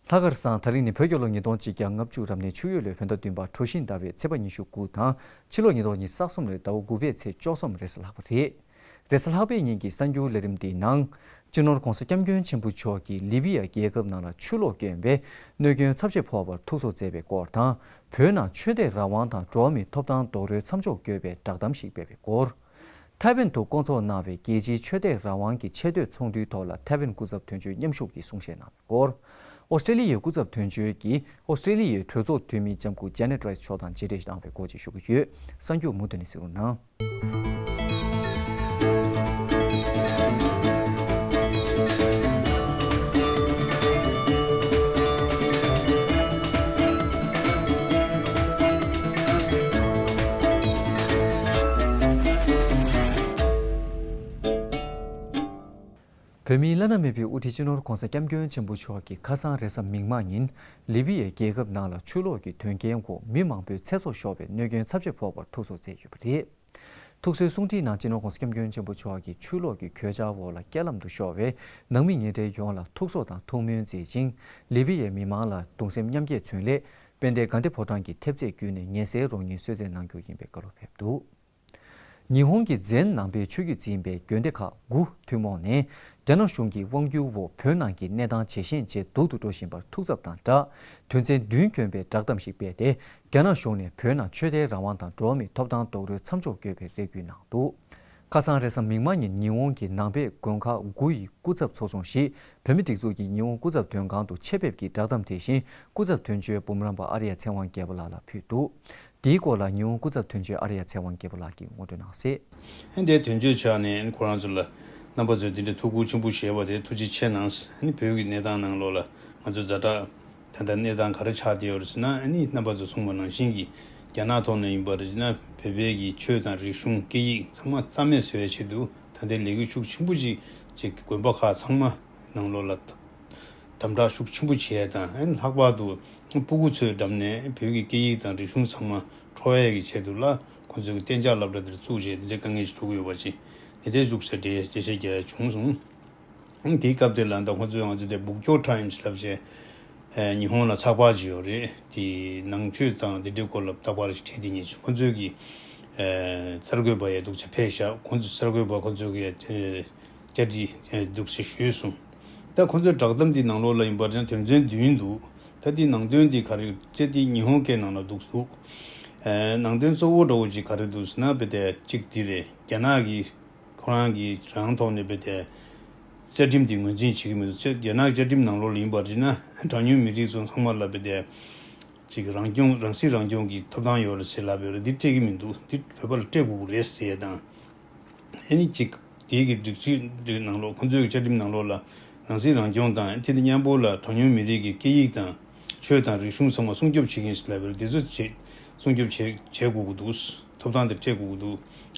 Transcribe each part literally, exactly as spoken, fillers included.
ལྷག་དཀར་བཟང་། ད་རིང་ནི་བོད་རྒྱལ་ལོ་ཉིས་སྟོང་གཅིག་བརྒྱ་ལྔ་བཅུ་རབ་གནས་ཆུ་ཡོས་ལོའི་བོད་ཟླ་བདུན་པ་གྲོ་བཞིན་ཟླ་བའི་ཚེས་པ་ཉི་ཤུ་དགུ་དང་ཕྱི་ལོ་ཉིས་སྟོང་ཉི་ཤུ་རྩ་གསུམ་ལོའི་ཟླ་བ་དགུ་པའི་ཚེས་བཅུ་གསུམ་རེས་གཟའ་ལྷག་པ་རེད། རེས་གཟའ་ལྷག་པའི་ཉིན་གྱི་གསར་འགྱུར་ལས་རིམ་འདིའི་ནང་། སྤྱི་ནོར་༧གོང་ས་༧སྐྱབས་མགོན་ཆེན་པོ་མཆོག་གིས་ལི་བི་ཡ་རྒྱལ་ཁབ་ནང་ལ་ཆུ་ལོག་བསྐྱོན་པའི་གནོད་སྐྱོན་ཚབས་ཆེ་ཕོག་པར་ཐུགས་གསོ་མཛད་པའི་སྐོར་དང་། བོད་ནང་ཆོས་དད་རང་དབང་དང་འགྲོ་བ་མིའི་ཐོབ་ཐང་རྡོག་རོལ་མཚམས་འཇོག་དགོས་པའི་བསྒྲགས་གཏམ་ཞིག་སྤེལ་བའི་སྐོར། ཐའེ་ཝན་དུ་བསྐོང་ཚོགས་གནང་བའི་རྒྱལ་སྤྱིའི་ཆོས་དད་རང་དབང་གི་ཆེས་མཐོའི་ཚོགས་འདུའི་ཐོག་ལ་ཐའེ་ཝན་སྐུ་ཚབ་དོན་གཅོད་མཉམ་ཞུགས་ཀྱིས་གསུང་བཤད་གནང་བའི་སྐོར། ཨོ་སི་ཀྲེ་ལི་ཡའི་སྐུ་ཚབ་དོན་གཅོད་ཀྱིས་ཨོ་སི་ཀྲེ་ལི་ཡའི་གྲོས་ཚོགས་འཐུས་མི་ལྕམ་སྐུ་ཇེ་ནེ་ཊི་རའི་སི་མཆོག་དང་མཇལ་འཕྲད་གནང་བའི་སྐོར་བཅས་ཞུ་གི་ཡོད། གསར་འགྱུར་མུ་མཐུད་ནས་གཟིགས་རོགས་གནང་། བོད་མིའི་བླ་ན་མེད་པའི་དབུ་ཁྲིད་སྤྱི་ནོར་༧གོང་ས་༧སྐྱབས་མགོན་ཆེན་པོ་མཆོག་གིས་ཁ་སང་རེས་གཟའ་མིག་དམར་ཉིན་ལི་བི་ཡའི་རྒྱལ་ཁབ་ནང་ལ་ཆུ་ལོག་གི་དོན་རྐྱེན་འོག་མི་མང་པོའི་ཚེ་སྲོག་ཤོར་བའི་གནོད་སྐྱོན་ཚབས་ཆེ་ཕོག་པར་ཐུགས་གསོ་མཛད་ཡོད་པ་རེད། ཐུགས་གསོའི་གསུང་འཕྲིན་ནང་སྤྱི་ནོར་༧གོང་ས་༧སྐྱབས་མགོན་ཆེན་པོ་མཆོག་གིས་ཆུ་ལོག་གི་གོད་ཆག་འོག་ལ་རྐྱེན་ལམ་དུ་ཤོར་བའི་ནང་མི་ཉེ་འབྲེལ་ཡོངས་ལ་ཐུགས་གསོ་དང་ཐུགས་སྨོན་མཛད་ཅིང་། ལི་བི་ཡའི་མི་མང་ལ་གདུང་སེམས་མཉམ་སྐྱེད་མཚོན་སླད་དཔལ་ལྡན་དགའ་ལྡན་ཕོ་བྲང་གི་ཐེབས་རྩས་བརྒྱུད་ནས་ཉེ་སྲས་རོགས་གཉིས་གསོལ་སྩལ་གནང་རྒྱུ་ཡིན་པའི་བཀའ་སློབ་ཕེབས་འདུག་ཉི་ཧོང་གི་ཛེན་ནང་པའི་ཆོས་བརྒྱུད་འཛིན་པའི་དགོན་སྡེ་ཁག་དགུ་ཐུན་མོང་ནས་རྒྱ་ནག་གཞུང་གི་དབང་སྒྱུར་འོག་བོད་ནང་གི་གནས་སྟངས་ཇེ་ཞན་ཇེ་སྡུག་ཏུ་འགྲོ་བཞིན་པར་ཐུགས་འཚབ་དང་སྦྲགས། དོན་ཚན་བདུན་བསྐྱོན་པའི་བསྒྲགས་གཏམ་ཞིག་སྤེལ་ཏེ། རྒྱ་ནག་གཞུང་ནས་བོད་ནང་ཆོས་དད་རང་དབང་དང་འགྲོ་བ་མིའི་ཐོབ་ཐང་རྡོག་རོལ་མཚམས་འཇོག་དགོས་པའི་རེ་སྐུལ་གནང་འདུག་ཁ་སང་རེས་གཟའ་མིག་དམར་ཉིན་ཉི་ཧོང་གི་ནང་པའི་དགོན་ཁག་དགུ་ཡི་སྐུ་ཚབ་ཚོགས་ཆུང་ཞིག་བོད་མིའི་སྒྲིག་འཛུགས་ཀྱི་ཉི་ཧོང་སྐུ་ཚབ་དོན་ཁང་དུ་ཆེད་ཕེབས་ཀྱིས་བསྒྲགས་གཏམ་དེ་བཞིན་སྐུ་ཚབ་དོན་གཅོད་འབུམ་རམས་པ་ཨར་ཡ་ཚེ་དབང་རྒྱལ་པོ་ལགས་ལ་ཕུལ་འདུག་དེའི་སྐོར་ལ་ཉི་ཧོང་སྐུ་ཚབ་དོན་གཅོད་ཨར་ཡ་ཚེ་དབང་རྒྱལ་པོ་ལགས་ཀྱིས་ངོ་སྤྲོད་གནང་གསལ། ཨ་ནི་དེ་དོན་གཅོད་མཆོག་ནས་ཁོ་རང་ཚོ་ལ་རྣམ་པ་ཚོས་འདི་འདྲའི་ཐུགས་ཁུར་ཆེན་པོ་བཞེས་པ་དེ་ཐུགས་རྗེ་ཆེ་གནང་། ཨ་ནི་བོད་ཀྱི་གནས་སྟངས་ནང་ལོགས་ལ་ང་ཚོ་ཛ་དྲག་ད་ལྟ་གནས་སྟངས་ག་རེ་ཆགས་བསྡད་ཡོད་རེད་ཟེར་ན། ཨ་ནི་རྣམ་པ་ཚོ་གསུངས་པ་ནང་བཞིན་གྱི་རྒྱ་ནག་ཐོག་ནས་ཡིན་པ་རེད་ན་བོད་པའི་གི་ཆོས་དང་རིག་གཞུང་སྐད་ཡིག་ཚང་མ་རྩ་མེད་བཟོ་ཡའི་ཆེད་དུ་ད་ལྟའི་ལས་འགུལ་ཤུགས་ཆེན་པོ་ཅིག་ཅིག་དགོན་པ་ཁག་ཚང་མ་ནང་ལོགས་ལ། དམ་དྲག་ཤུགས་ཆེན་པོ་བྱས་དང་། ཨ་ནི་ལྷག་པར་དུ་སྤུ་གུ་ཚོའི་འགྲམ་ནས་བོད་ཀྱི་སྐད་ཡིག་དང་རིག་གཞུང་ཚང་མ་འཕྲོག་ཡས་ཀྱི་ཆེད་དུ་ལ་ཁོང་ཚོས་གཏན་འཇགས་སློབ་གྲྭ་དེར་བཙུགས་བྱས་དེ་འདྲའི་དཀའ་ངལ་ཞིག་འཕྲད་ཀྱི་ཡོད་པ་ཅིག་དེ་འདྲའི་བཙུགས་ས་དེ་འགྲེལ་བཤད་རྒྱག་ཡ་བྱུང་སོང་། ཨ་ནི་དེའི་སྐབས་དེ་ལ་ད་ཁོང་ཚོས་ང་ཚོ་དེ་Bukchor Times་ལབ་བྱས་ཨ་ཉི་ཧོང་ལ་ཚགས་པར་ཅིག་ཡོད་རེད། དེ་ནང་ཆོས་དང་དེ་འདྲའི་སྐོར་ལ་རྟག་པར་ཞིག་བྲིས་དེ་ཉིད་ཁོང་ཚོས་ཀྱི་ཨ་གསར་འགོད་པ་ཡ་འདུག་ཅིག་ཕེབས་ཤག་ཁོང་ཚོ་གསར་འགོད་པ་ཁོང་ཚོས་ཀྱི་བཅར་འདྲི་འདུག་སེ་ཞུས་སོང་། ད་ཁོང་ཚོའི་བསྒྲགས་གཏམ་འདི་ནང་ལོགས་ལ་ཡིན་པར་ཀྱང་དོན་ཚན་བདུན་འདུག་ད་འདི་ནང་དོན་འདི་ག་རེ་ཅེས་འདི་ཉི་ཧོང་སྐད་ནང་ལ་འདུག་འདུག་ནང་དོན་གཙོ་བོ་འདྲ་བོ་ཅིག་ག་རེ་འདུག་ཟེར་ན་བེ་དེ་གཅིག་འདི་རེད། རྒྱ་ནག་གིས་ཁོ་རང་གི་རང་ཐོག་ནས་བེ་དེ་རྩ་ཁྲིམས་འདི་ངོས་འཛིན་བྱེད་ཀྱི་མི་འདུག་རྒྱ་ནག་རྩ་ཁྲིམས་ནང་ལོགས་ལ་ཡིན་པར་ན་གྲངས་ཉུང་མི་རིགས་ཚོ་ཚང་མ་ལ་བེ་དེ་ཅིག་རང་སྐྱོང་རང་སྲིད་རང་སྐྱོང་གི་ཐོབ་ཐང་ཡོད་རེད་ཟེར་ལབ་ཡོད་རེད། འདི་སྤྲད་ཀྱི་མི་འདུག་འདི་བོད་པ་ལ་སྤྲད་དགོས་ཀྱི་རེད་ཟེར་ཡས་དང་། ཨ་ནི་གཅིག་དེའི་གི་སྒྲིག་གཞི་འདི་ནང་ལོགས་ཁོང་ཚོའི་གི་བཅའ་ཁྲིམས་ནང་ལོགས་ལ་རང་སྲིད་རང་སྐྱོང་དང་དེ་དང་མཉམ་པོ་ལ་གྲངས་ཉུང་མི་རིགས་ཀྱི་སྐད་ཡིག་དང་ཆོས་དང་རིག་གཞུང་ཚང་མ་སྲུང་སྐྱོབ་བྱེད་མཁན་ཞིག་ལབ་པ་རེད། དེ་ཚོ་བྱེད་སྲུང་སྐྱོབ་བྱེད་བྱེད་དགོས་ཀྱི་འདུག་ཐོབ་ཐང་དེ་སྤྲད་དགོས་ཀྱི་འདུག་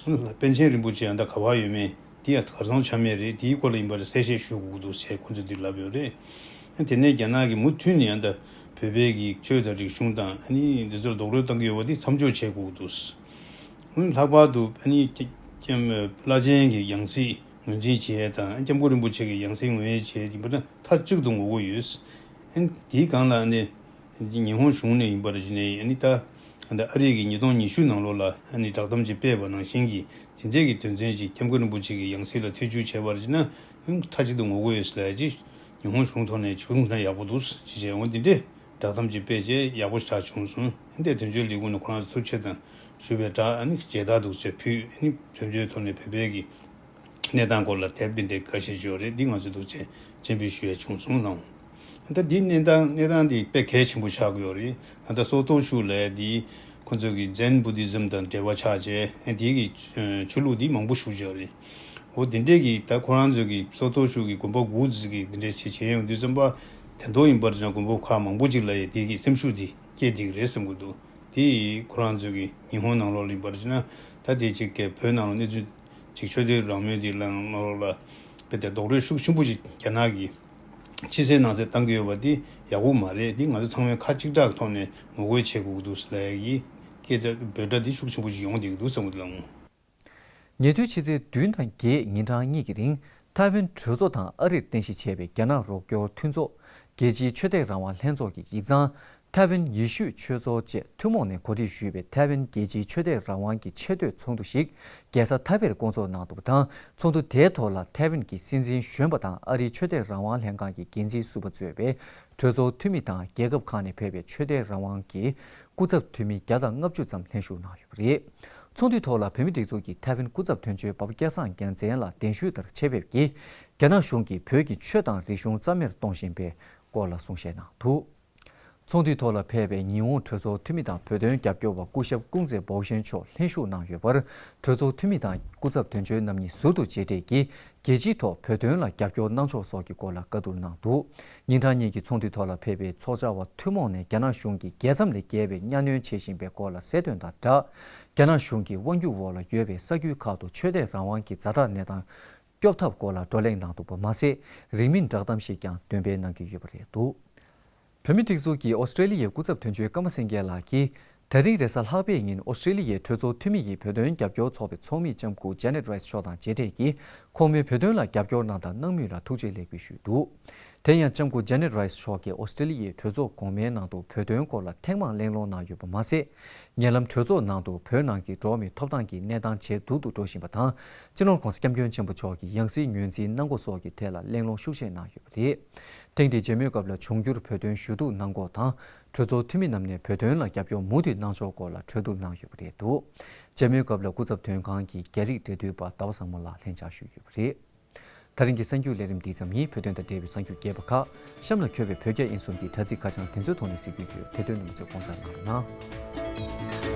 པཎ་ཆེན་རིན་པོ་ཆེ་ཡང་ད་ག་པར་ཡོད་མེད་དེ་ཡང་གར་སོང་ཆ་མེད་རེད། དེའི་སྐོར་ལ་ཡིན་པ་རེད་གསལ་བཤད་ཞུ་དགོས་ཀྱི་འདུག་ཟེར་ཁོང་ཚོས་འདི་ལབ་ཡོད་རེད། དེ་ནས་རྒྱ་ནག་གིས་མུ་མཐུད་ནས་ཡང་ད་བོད་པའི་གི་ཆོས་དང་རིག་གཞུང་དང་ཨ་ནི་འདི་ཚོར་རྡོག་རོལ་བཏང་གི་ཡོད་པ་འདི་མཚམས་འཇོག་བྱེད་དགོས་ཀྱི་འདུག་ལྷག་པར་དུ་ཨ་ནི་ཀྱེ་ཀྱེ་བླ་ཆེན་གྱི་ཡང་སྲིད་ངོས་འཛིན་བྱེད་ཡས་དང་སྐྱབས་མགོན་རིན་པོ་ཆེ་གི་ཡང་སྲིད་ངོས་འཛིན་བྱེད་ཡས་ཡིན་པ་ན་མཐའ་གཅིག་ཏུ་ངོ་རྒོལ་ཡོད། ཨ་ནི་དེའི་སྒང་ལ་ཨ་ནི་ཉི་ཧོང་གཞུང་ནས་ཡིན་པར་བྱས་ནས་ཨ་ནི་ད་ཨ་ནི་ཨ་རི་གི་ཉིས་སྟོང་ཉི་ཤུ་ནང་ལོགས་ལ་ཨ་ནི་བསྒྲགས་གཏམ་ཅིག་སྤེལ་བ་ནང་བཞིན་གྱི་དེ་འདྲས་ཀྱི་དོན་ཚན་ཅིག་སྐྱབས་མགོན་རིན་པོ་ཆེ་གི་ཡང་སྲིད་ལ་ཐེ་བྱུས་བྱས་པར་བྱས་ན་ཨ་ནི་མཐའ་གཅིག་ཏུ་ངོ་རྒོལ་ཡོད་ཟེར་ལབ་ཡ་ཅིག་ཉི་ཧོང་གཞུང་ཐོག་ནས་བྱུང་ན་ཡག་པོ་འདུག་ཅེས་བྱས་འོ་འདི་འདྲས། བསྒྲགས་གཏམ་ཅིག་སྤེལ་རྗེས་ཡག་པོ་ཞེ་དྲག་བྱུང་སོང་། ཨ་ནི་དོན་གཅོད་ལས་ཁུངས་ནས་ཁོ་རང་ཚོ་ཐུགས་རྗེ་དང་ཞུ་བའི་སྒྲ་ཨ་ནི་མཇལ་དར་འདུག་ཅེས་ཕུལ། ཨ་ནི་དོན་གཅོད་ཐོག་ནས་བོད་པའི་གི་གནས་སྟངས་སྐོར་ལ་དེབ་འདི་འདྲའི་འགའ་ཤས་ཅིག་ཡོད་རེད། འདི་ང་ཚོས་འདུག་ཅེས་སྤྱན་འབུལ་ཞུ་ཡས་བྱུང་སོང་ལགས། ད་འདི་གནས་སྟངས་གནས་སྟངས་འདི་དཔེ་གལ་ཆེན་པོ་ཆགས་ཀྱི་ཡོད་རེད། ད་ལྟ་སོ་ཏོ་ཤུ་ལབ་ཡ་འདི་ཁོ་ཚོ་གི་Zen Buddhism་དང་འབྲེལ་བ་ཆགས་བྱས་ཨ་ནི་དེའི་གི་ཆོས་ལུགས་འདི་མང་པོ་ཞུགས་ཡོད་རེད། འོ་དེ་འདྲས་ཀྱི་ད་ཁོ་རང་ཚོ་གི་སོ་ཏོ་ཤུ་གི་དགོན་པ་དགུ་ཙམ་གི་དེ་འདྲས་བྱས་བྱས་ཡོང་དུས་ཙམ་པ་དེ་མདོ་ཡིན་པར་བྱས་ན་དགོན་པ་ཁག་མང་པོ་ཅིག་ལ་ཡ་དེ་གི་སེམས་ཤུགས་དེ་སྐྱེས་བསྡད་ཀྱི་རེད་བསམ་གྱི་འདུག་དེ་ཁོ་རང་ཚོ་གི་ཉི་ཧོང་ནང་ལོགས་ལ་ཡིན་པར་བྱས་ན་ད་དེ་ཅིག་གི་བོད་ནང་ལ་གནས་ཚུལ་ཅིག་ཆོས་དད་རང་མོས་དེ་ལ་ནང་ལོགས་ལ་དཔེ་དེ་རྡོག་རོལ་ཤུགས་ཆེན་པོ་ཅིག་རྒྱ་ནག་གི་ཕྱི་གསལ་ནང་གསལ་བཏང་གི་ཡོད་པ་དེ་ཡག་པོ་མ་རེད། དེ་ང་ཚོ་ཚང་མས་ཁ་གཅིག་གྲགས་ཐོག་ནས་ངོ་རྒོལ་བྱེད་དགོས་ཀྱི་འདུག་ཟེར་ལབ་ཡ་གི་སྐད་ཆ་འབོད་སྒྲ་དེ་ཤུགས་ཆེན་པོ་ཅིག་ཡོང་བསྡད་ཀྱི་འདུག་བསམ་གྱི་འདུག་ལགས། ཉེ་དུས་ཕྱི་ཚེས་བདུན་དང་བརྒྱད་ཉིན་གྲངས་གཉིས་ཀྱི་རིང་ཐའེ་ཝན་གྲོས་ཚོགས་དང་ཨ་རིར་རྟེན་གཞི་བྱས་པའི་རྒྱ་ནག་རོགས་སྐྱོར་མཐུན་ཚོགས་ རྒྱལ་སྤྱིའི་ཆོས་དད་རང་དབང་ལྷན་ཚོགས་ཀྱི་ཡིག་ཚང་ཐའེ་ཝན་ཡེ་ཤུའི་ཆོས་ཚོགས་བཅས་ཐུན་མོང་ནས་གོ་སྒྲིག་ཞུས་པའི་ཐའེ་ཝན་རྒྱལ་སྤྱིའི་ཆོས་དད་རང་དབང་གི་ཆེ་བསྟོད་ཚོགས་འདུ་ཞིག་རྒྱལ་ས་ཐའེ་པེར་བསྐོང་ཚོགས་གནང་འདུག་པ་དང་། ཚོགས་འདུ་དེའི་ཐོག་ལ་ཐའེ་ཝན་གྱི་སྲིད་འཛིན་གཞོན་པ་དང་ཨ་རིའི་ཆོས་དད་རང་དབང་ལྷན་ཁང་གི་འགན་འཛིན་ཟུར་པ་གཙོས་པའི་གྲོས་ཚོགས་འཐུས་མི་དང་རྒྱལ་ཁབ་ཁག་ནས་ཕེབས་པའི་ཆོས་དད་རང་དབང་གི་སྐུ་ཚབ་འཐུས་མི་བརྒྱ་དང་ལྔ་བཅུ་ཙམ་ལྷན་ཞུགས་གནང་ཡོད་པ་རེད། ཚོགས་འདུའི་ཐོག་ལ་བོད་མིའི་སྒྲིག་འཛུགས་ཀྱི་ཐའེ་ཝན་སྐུ་ཚབ་དོན་གཅོད་འབའ་པ་སྐལ་བཟང་རྒྱལ་མཚན་ལགས་གདན་ཞུས་ལྟར་ཆེད་ཕེབས་ཀྱིས་རྒྱ་ནག་གཞུང་གིས་བོད་ཀྱི་ཆོས་དང་རིག་གཞུང་རྩ་མེད་གཏོང་བཞིན་པའི་སྐོར་ལ་གསུང་བཤད་གནང་འདུག་ཚོགས་འདུའི་ཐོག་ལ་ཕེབས་པའི་ཉི་ཧོང་གྲོས་ཚོགས་འཐུས་མི་དང་བོད་དོན་རྒྱབ་སྐྱོར་བ་སྐུ་ཞབས་ཀུང་ཙེ་པའོ་ཤན་མཆོག་ལྷན་ཞུགས་གནང་ཡོད་པར། གྲོས་ཚོགས་འཐུས་མི་དང་སྐུ་ཚབ་དོན་གཅོད་རྣམ་གཉིས་ཟུར་དུ་མཇལ་འཕྲད་ཀྱིས་རྒྱལ་སྤྱིའི་ཐོག་བོད་དོན་ལ་རྒྱབ་སྐྱོར་གནང་ཕྱོགས་སོགས་ཀྱི་སྐོར་ལ་བཀའ་བསྡུར་གནང་འདུག་ཉིན་གྲངས་གཉིས་ཀྱི་ཚོགས་འདུའི་ཐོག་ལ་ཕེབས་པའི་ཚོགས་བཅར་བ་ཐུན་མོང་ནས་རྒྱ་ནག་གཞུང་གིས་རྒྱལ་མཚམས་ལས་བརྒལ་བའི་གཉའ་གནོན་བྱེད་བཞིན་པའི་སྐོར་ལ་གསལ་སྟོན་དང་སྦྲགས། རྒྱ་ནག་གཞུང་གི་དབང་སྒྱུར་འོག་ལ་ཡོད་པའི་ས་ཁུལ་ཁག་ཏུ་ཆོས་དད་རང་དབང་གི་ཛ་དྲག་གནས་སྟངས་སྐྱོབ་ཐབས་སྐོར་ལ་བགྲོ་གླེང་གནང་འདུག་པ་མ་ཟད། རིང་མིན་བསྒྲགས་གཏམ་ཞིག་ཀྱང་འདོན་སྤེལ་གནང་གི་ཡོད་པ་རེད་འདུག་བོད་མིའི་སྒྲིག་འཛུགས་ཀྱི་ཨོ་སི་ཀྲེ་ལི་ཡའི་སྐུ་ཚབ་དོན་གཅོད་ཀརྨ་སེང་གེ་ལགས་ཀྱིས། དེ་རིང་རེས་གཟའ་ལྷག་པའི་ཉིན་ཨོ་སི་ཀྲེ་ལི་ཡའི་གྲོས་ཚོགས་འཐུས་མི་ཡི་བོད་དོན་རྒྱབ་སྐྱོར་ཚོགས་པའི་ཚོགས་མི་ལྕམ་སྐུ་ཇེ་ནེད་རའི་སི་མཆོག་དང་མཇལ་འཕྲད་ཀྱིས། ཁོང་མོས་བོད་དོན་ལ་རྒྱབ་སྐྱོར་གནང་དང་གནང་མུས་ལ་ཐུགས་རྗེ་ལེགས་འབུལ་ཞུས་འདུག་དེ་ཡང་ལྕམ་སྐུ་ཇེ་ནེད་རའི་སི་མཆོག་གིས་ཨོ་སི་ཀྲེ་ལི་ཡའི་གྲོས་ཚོགས་གོང་མའི་ནང་དུ་བོད་དོན་སྐོར་ལ་ཐེངས་མང་གླེང་སློང་གནང་ཡོད་པ་མ་ཟད། ཉེ་ལམ་གྲོས་ཚོགས་ནང་དུ་བོད་ནང་གི་འགྲོ་བ་མིའི་ཐོབ་ཐང་གི་གནས་སྟངས་ཇེ་སྡུག་ཏུ་འགྲོ་བཞིན་པ་དང་། སྤྱི་ནོར་༧གོང་ས་༧སྐྱབས་མགོན་ཆེན་པོ་མཆོག་གིས་ཡང་སྲིད་ངོས་འཛིན་གནང་སྒོ་སོགས་ཀྱི་ཐད་ལ་གླེང་སློང་ཤུགས་ཆེ་གནང་ཡོད་པ་རེད། ཐེངས་འདིའི་མཇལ་མོལ་སྐབས་ལ་འབྱུང་འགྱུར་བོད་དོན་ཞུ་གཏུག་གནང་སྐོར་དང་། གྲོས་ཚོགས་འཐུས་མི་རྣམས་ནས་བོད་དོན་ལ་རྒྱབ་སྐྱོར་མུ་མཐུད་གནང་ཕྱོགས་སྐོར་ལ་གྲོས་བསྡུར་གནང་ཡོད་པ་རེད་འདུག་མཇལ་མོལ་སྐབས་ལ་སྐུ་ཚབ་དོན་ཁང་གི་རྒྱ་རིགས་འབྲེལ་མཐུད་པ་ཟླ་བ་བཟང་མོ་ལགས་ལྷན་བཅར་ཞུས་ཡོད་པ་རེད། ད་རིང་གི་གསར་འགྱུར་ལས་རིམ་འདི་ཙམ་ཡིན། བོད་དོན་དང་འབྲེལ་བའི་གསར་འགྱུར་རྒྱས་པ་ཁག་གཤམ་ལ་འཁོད་པའི་བོད་རྒྱ་དབྱིན་གསུམ་གྱི་དྲ་ཚིགས་ཁ་བྱང་དེ་ཚོའི་ཐོག་ནས་གཟིགས་རྒྱུ་ཡོད། དེ་དོན་རྣམས་ཚོས་དགོངས་འཇགས་གནང་རོགས་གནང་